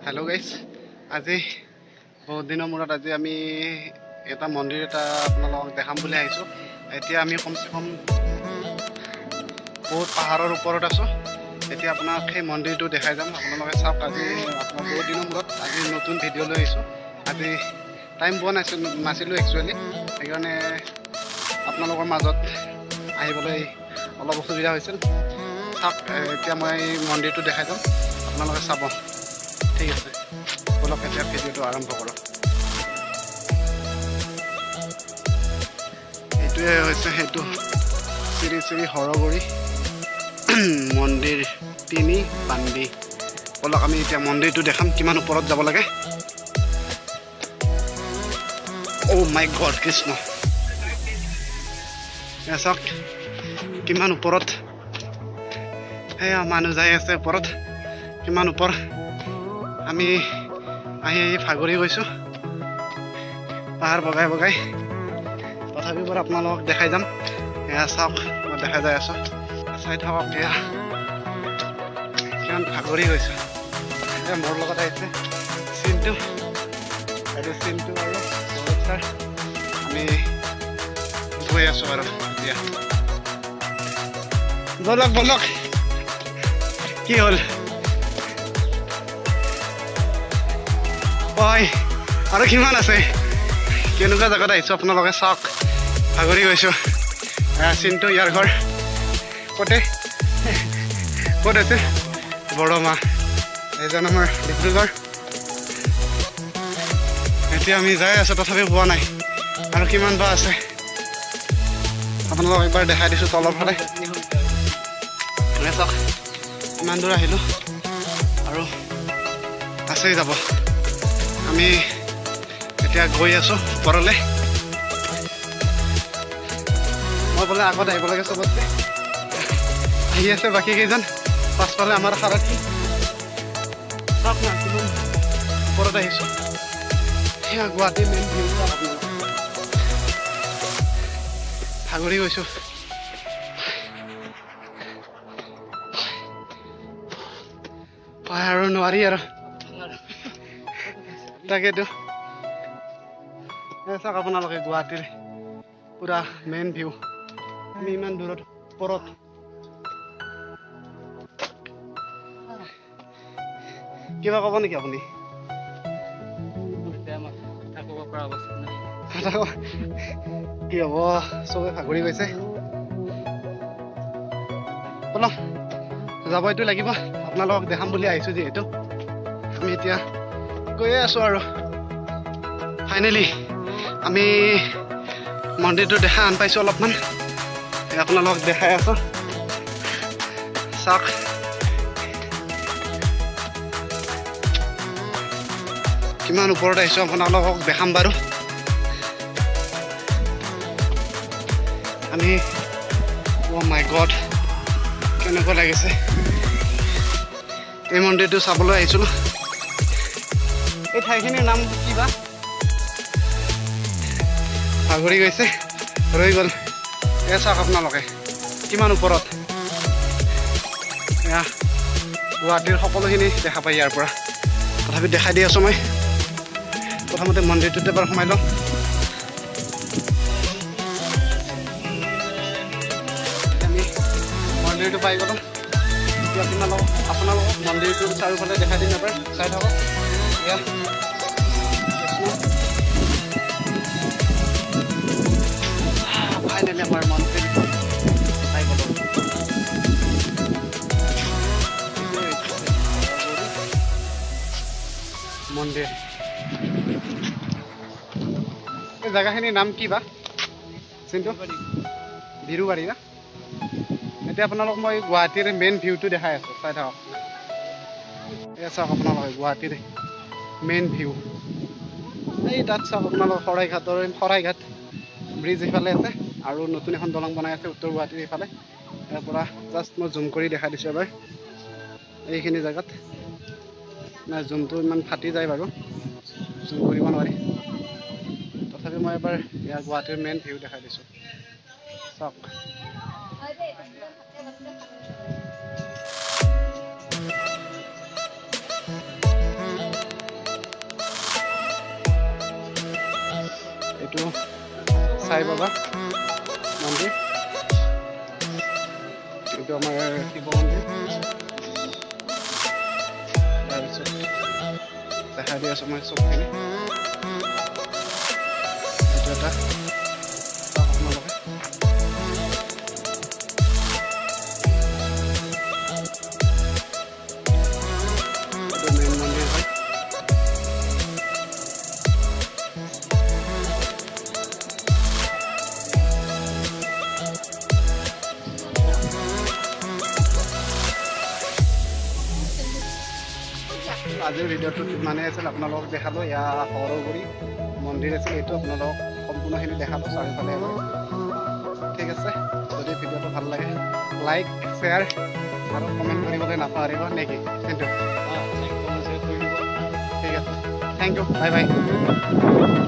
Hello' গাইছ, আজি বহুত দিনৰ মূৰত আজি আমি এটা মন্দিৰ এটা আপোনালোকক দেখাম বুলি আহিছোঁ। এতিয়া আমি কমচে কম বহুত পাহাৰৰ ওপৰত আছোঁ। এতিয়া আপোনাক সেই মন্দিৰটো দেখাই যাম, আপোনালোকে চাওক। আজি আপোনাৰ বহুত দিনৰ মূৰত আজি নতুন ভিডিঅ' লৈ আহিছোঁ। আজি টাইম পোৱা নাছিলোঁ একচুৱেলি, সেইকাৰণে আপোনালোকৰ মাজত আহিবলৈ অলপ অসুবিধা হৈছিল। চাওক, এতিয়া মই মন্দিৰটো দেখাই যাম, আপোনালোকে চাব। ঠিক আছে, ব'লক এতিয়া ভিডিঅ'টো আৰম্ভ কৰোঁ। এইটোৱে হৈছে সেইটো শ্ৰী শ্ৰী হৰগৌৰী মন্দিৰ তিনি পাণ্ডি। ব'লক আমি এতিয়া মন্দিৰটো দেখাম, কিমান ওপৰত যাব লাগে। অ' মাই গড কৃষ্ণ, চাওক কিমান ওপৰত। সেয়া মানুহ যাই আছে ওপৰত, কিমান ওপৰ। আমি আহি আহি ভাগৰি গৈছোঁ পাহাৰ বগাই বগাই। তথাপি বাৰু আপোনালোকক দেখাই যাম। এয়া চাওক, মই দেখাই যাই আছোঁ, চাই থাকক। এয়া কিমান ভাগৰি গৈছোঁ। এতিয়া মোৰ লগত আহিছে চিন্তু, এইটো চিন্তু আৰু গৌৰৱ ছাৰ। আমি গৈ আছোঁ আৰু এতিয়া। ব'লক ব'লক, কি হ'ল? ঐ আৰু কিমান আছে? কেনেকুৱা জেগাত আহিছোঁ আপোনালোকে চাওক, ভাগৰি গৈছোঁ। চিন্তু ইয়াৰ ঘৰ ক'তে ক'ত আছে? বৰমা। এইজন আমাৰ ডিব্ৰুগড়। এতিয়া আমি যাই আছোঁ, তথাপি পোৱা নাই। আৰু কিমান বা আছে আপোনালোকক একবাৰ দেখাই দিছোঁ তলৰ ফালে। চাওক ইমান দূৰ আহিলোঁ আৰু আছেই যাব। আমি এতিয়া গৈ আছোঁ ওপৰলৈ। মই বোলে আগত আহিব লাগে চবতকৈ। আহি আছে বাকী কেইজন পাছফালে আমাৰ সাৰথি। চাওক না কিমান ওপৰত আহিছোঁ। সেয়া গুৱাহাটী মেইন ভিউ। আপোনালোক ভাগৰি গৈছোঁ। আৰু নোৱাৰি আৰু, তাকেতো। চাওক আপোনালোকে গুৱাহাটীৰ পুৰা মেইন ভিউ। আমি ইমান দূৰত ওপৰত। কিবা ক'ব নেকি আপুনি? কি হ'ব, চবে ভাগৰি গৈছে। ব'লক, যাবইতো লাগিব। আপোনালোকক দেখাম বুলি আহিছোঁ যিহেতু। আমি এতিয়া গৈয়ে আছোঁ আৰু ফাইনেলি আমি মন্দিৰটো দেখা আন পাইছোঁ অলপমান। আপোনালোকক দেখাই আছোঁ, চাওক। কিমান ওপৰত আহিছোঁ আপোনালোকক দেখাম বাৰু। আমি অ' মাই গড, কেনেকুৱা লাগিছে। এই মন্দিৰটো চাবলৈ আহিছিলোঁ। এই ঠাইখিনিৰ নাম কি বা, ভাগৰি গৈছে, ৰৈ গ'ল। এয়া চাওক আপোনালোকে কিমান ওপৰত। এয়া গুৱাহাটীৰ সকলোখিনি দেখা পায় ইয়াৰ পৰা। তথাপি দেখাই দি আছোঁ মই। প্ৰথমতে মন্দিৰটোতে এবাৰ সোমাই লওঁ। আমি মন্দিৰটো পাই গ'লোঁ। এতিয়া আপোনালোকক মন্দিৰটোৰ চাৰিওফালে দেখাই দিম, এবাৰ চাই থাকক। এয়া ফাইনেলি আমাৰ মন্দিৰ পাই গ'লোঁ। মন্দিৰ এই জেগাখিনিৰ নাম কি বা চিন্তু? বিৰুবাৰী না? এতিয়া আপোনালোক মই গুৱাহাটীৰ মেইন ভিউটো দেখাই আছোঁ, চাই থাকক। এয়া চাওক আপোনালোকে গুৱাহাটীৰ মেইন ভিউ। এই তাত চাওক আপোনালোক শৰাইঘাট ব্ৰিজ এইফালে আছে আৰু নতুন এখন দলং বনাই আছে উত্তৰ গুৱাহাটীৰ এইফালে। ইয়াৰ পৰা জাষ্ট মই জুম কৰি দেখাই দিছোঁ এবাৰ এইখিনি জেগাত। নাই, জুমটো ইমান ফাটি যায় বাৰু, জুম কৰিব নোৱাৰি। তথাপি মই এবাৰ ইয়াৰ গুৱাহাটীৰ মেইন ভিউ দেখাই দিছোঁ, চাওক। সাই বাবা মন্দিৰ। এইটো আমাৰ শিৱ মন্দিৰ। তাৰপিছত দেখাই দি আছোঁ মই চবখিনি। এইটো এটা আপোনালোকে এইটো মেইন মন্দিৰ হয়। আজিৰ ভিডিঅ'টোত ইমানেই আছিল, আপোনালোকক দেখালোঁ এয়া সৰগুৰি মন্দিৰ আছিল এইটো, আপোনালোকক সম্পূৰ্ণখিনি দেখালোঁ চাৰিওফালে এবাৰ। ঠিক আছে, যদি ভিডিঅ'টো ভাল লাগে লাইক, শ্বেয়াৰ আৰু কমেণ্ট কৰিবলৈ নাপাহৰিব নেকি কিন্তু। ঠিক আছে, thank U, bye bye.